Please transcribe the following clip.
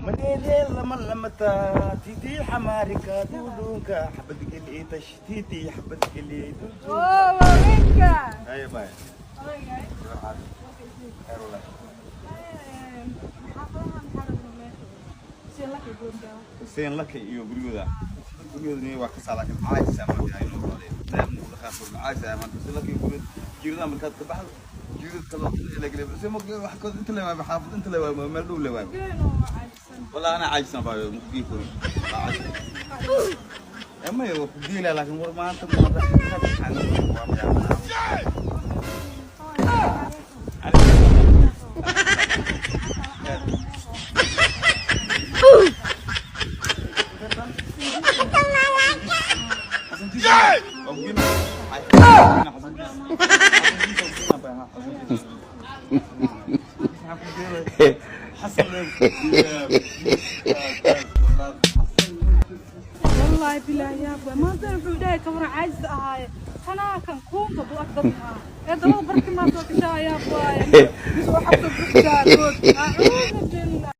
Manele lama lamata titi xamaarika duudunka xabad geli tashtiti xabad geli. Oh, waaweynka. Haya, bye. Odaygay. Khayr wallah. Xaafadaha maxaa rabaa meesha? Xuseen Laki goonka. Hussein Laki iyo gurigooda waa ka saa, laakiin caajisa maanta ay noo qaadeen naam uu dhaqaaqo caajisa maanta. Hussein Laki iyo gurigooda jiirada markaad ka baxdo, jiirad kale ila galay. Hussein ma wax kood inta leeyahay, xaafad inta leeyahay, meel dhow leeyahay. Geeno waa caajisan. Wallah ana caajisan baa mugii kori ama waa ku geelaa, laakiin war maanta ma waa. حسن جيس حسن جيس حسن جيس حسن. Wallaahi bilaahi yaab waay. Maanta wuxuu dhahay kabaran caajis ahaaye. Kanaa kan kuunka buu ag dadkaa. Ee dabada barki maa soo gashaa, yaab waaye. Mis waxa soo buxsaa dood. Acuudu.